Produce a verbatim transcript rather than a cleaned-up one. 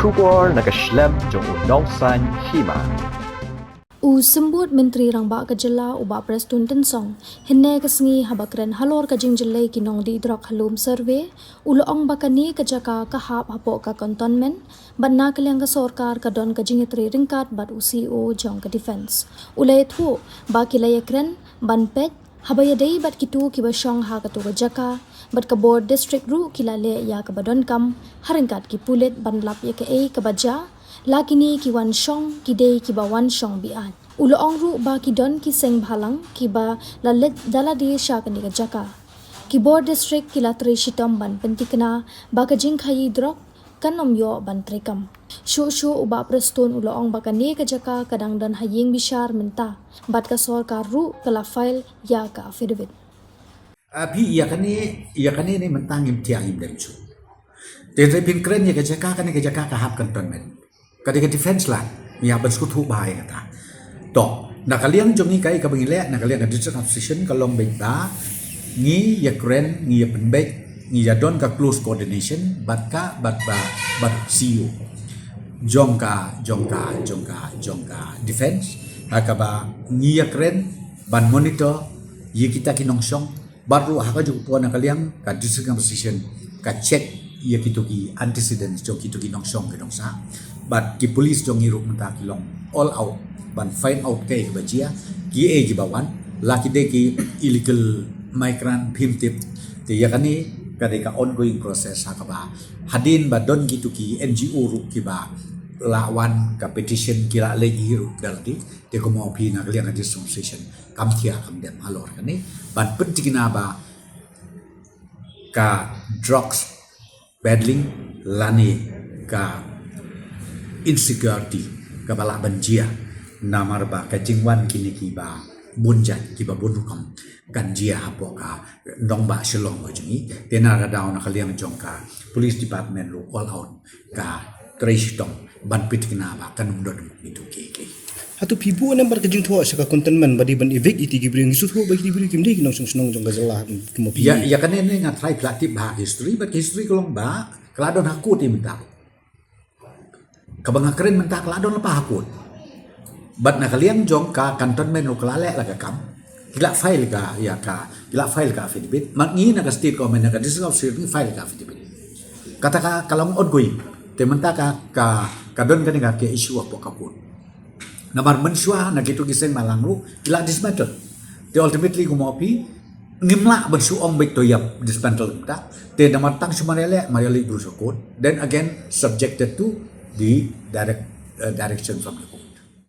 Khubor na ka shlem jong u nongsan hima. U Symbud Myntri Rangbah ka Jylla u Bah Prestone Tynsong, hynne ka sngi haba kren halor ka jingjyllei ki nongdih drok ha Lum Survey, u la ong ba kane ka jaka ka hap hapoh ka cantonment, bad na ka liang ka sorkar ka don ka jingïatrei ryngkat bad u C E O jong ka Defence. U la ïathuh ba ki la ïakren ban peit haba ïadei bad kito kiba shong ha kato ka jaka, bad ka bor district ruh ki la leh ïa kaba donkam, ha ryngkat ki pulit ban lap ïa kaei kaba jia, la kine ki wan shong, ki dei kiba wan shong bieit. U la ong ruh ba ki don ki seng bhalang kiba la leit da lade sha kane ka jaka. Ki bor district ki la trei shitom ban pynthikna ba ka jingkhaïi drok kan ym ïoh ban treikam. Shuh shuh u Bah Prestone u la ong ba kane ka jaka ka dang don ha ïing bishar mynta, bad ka sorkar ruh ka la file ïa ka affidavit. Ah, phi, ïa kane, ïa kane ne mynta ngim thiah, ngim dem shuh. Te hynrei phin kren ïa ka jaka, kane ka jaka ka hap cantonment. Ka dei ka Defence Land, ngi hap ban sngewthuh bha ïa kata. To, na ka liang jong ngi kaei kaba ngi leh, na ka liang ka District Administration ka long beit ba ngi ïakren, ngi ïapynbeit, ngi ïadon ka close coordination bad ka, bad ba, bad C E O jong ka, jong ka, jong ka, jong ka Defence, ha kaba ngi ïakren ban monitor ïa kita ki nongshong, bad ruh ha kajuh ka por na ka liang ka District Administration ka check ïa kito ki antecedents jong kito ki nongshong ki nongsah. Bad ki police jong ngi ruh mynta ki long all out ban find out kaei kaba jia, kiei kiba wan, la ki dei ki illegal migrant phim tip. Te ïa kane ka dei ka ongoing process ha kaba hadien ba don kito ki N G O ruh kiba la wan ka petition, ki la leit hi ruh da lade. Te kumno phi, na ka liang ka District Administration kam thiah kam dem halor kane ban pynthikna ba ka drugs peddling lane ka insecurity kaba lah ban jia namar ba ka jingwan kine kiba bun jait, kiba bun rukom kan jia hapoh ka nongbah Shillong ka jong ngi. Te na ka daw na ka liang jong ka police department ruh all out ka trei shitom ban pynthikna ba kan ym don ito kiei kiei. Hato phi buh namar ka jingthoh sha ka cantonment ba dei ban evict ïa kito ki briew, ngi sngewthuh ba kito ki briew kim dei ki nongshong shnong jong ka jylla, kumno phi? Ïa, ïa kane ne nga try pynlait tip bha ha history, bad history ka long ba ka la don ha court mynta. Kaba nga kren mynta ka la don lypa ha court. Bad na ka liang jong ka cantonment ruh ka la leh la ka kam. Ki la file ka, ïa ka, ki la file ka affidavit. Bad ngi na ka state government, na ka District Council ngi file ka affidavit. Kata ka, ka long ongoing. Te mynta ka, ka, ka don kane ka, ka issue hapoh ka court. Namar mynshuwa na kito ki seng bhalang ruh ki la dismantle. Te ultimately kumno phi, ngim lah ban shu ong beit to ïa dismantle kumta. Te namar tang shu mar ïaleh, mar ïaleh briew sha court. Then again subjected to the direct, uh, direction from the court.